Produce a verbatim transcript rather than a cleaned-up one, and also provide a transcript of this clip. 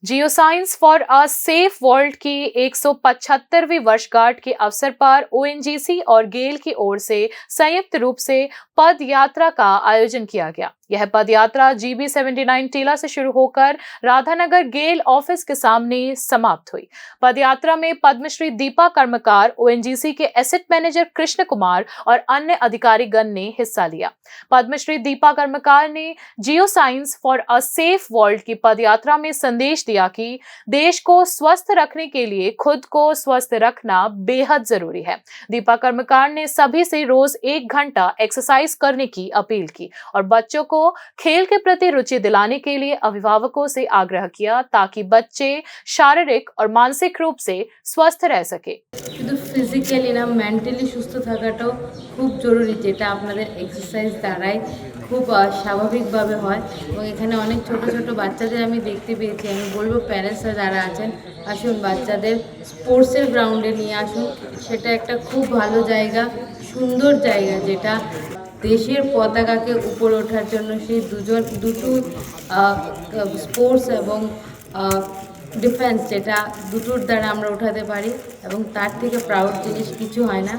Geoscience for a safe world की एक सौ पचहत्तरवीं वर्षगांठ के अवसर पर ओएनजीसी और गेल की ओर से संयुक्त रूप से पद यात्रा का आयोजन किया गया। यह पद यात्रा जीबी सेवेंटी नाइन टीला से शुरू होकर राधानगर गेल ऑफिस के सामने समाप्त हुई। पद यात्रा में पद्मश्री दीपा कर्मकार, ओएनजीसी के एसेट मैनेजर कृष्ण कुमार और अन्य अधिकारीगण ने हिस्सा लिया। पद्मश्री दीपा कर्मकार ने geoscience for a safe world की पदयात्रा में संदेश दिया कि देश को स्वस्थ रखने के लिए खुद को स्वस्थ रखना बेहद जरूरी है। दीपा कर्मकार ने सभी से रोज एक घंटा एक्सरसाइज करने की अपील की और बच्चों को खेल के प्रति रुचि दिलाने के लिए अभिभावकों से आग्रह किया, ताकि बच्चे शारीरिक और मानसिक रूप से स्वस्थ रह सके। শুধু ফিজিক্যালি না, মেন্টালি সুস্থ থাকাটাও খুব জরুরি, যেটা আপনাদের এক্সারসাইজ দ্বারাই খুব আহ, স্বাভাবিকভাবে হয়। এবং এখানে অনেক ছোট ছোট বাচ্চাদের আমি দেখতে পেয়েছি। আমি বলবো, প্যারেন্টসরা যারা আছেন, আসুন, বাচ্চাদের স্পোর্টসের গ্রাউন্ডে নিয়ে আসুন। সেটা একটা খুব ভালো জায়গা, সুন্দর জায়গা, যেটা দেশের পতাকাকে উপরে ওঠার জন্য সেই দুজন দুটো স্পোর্টস এবং ডিফেন্স, যেটা দুটোর দ্বারা আমরা উঠাতে পারি, এবং তার থেকে প্রাউড জিনিস কিছু হয় না।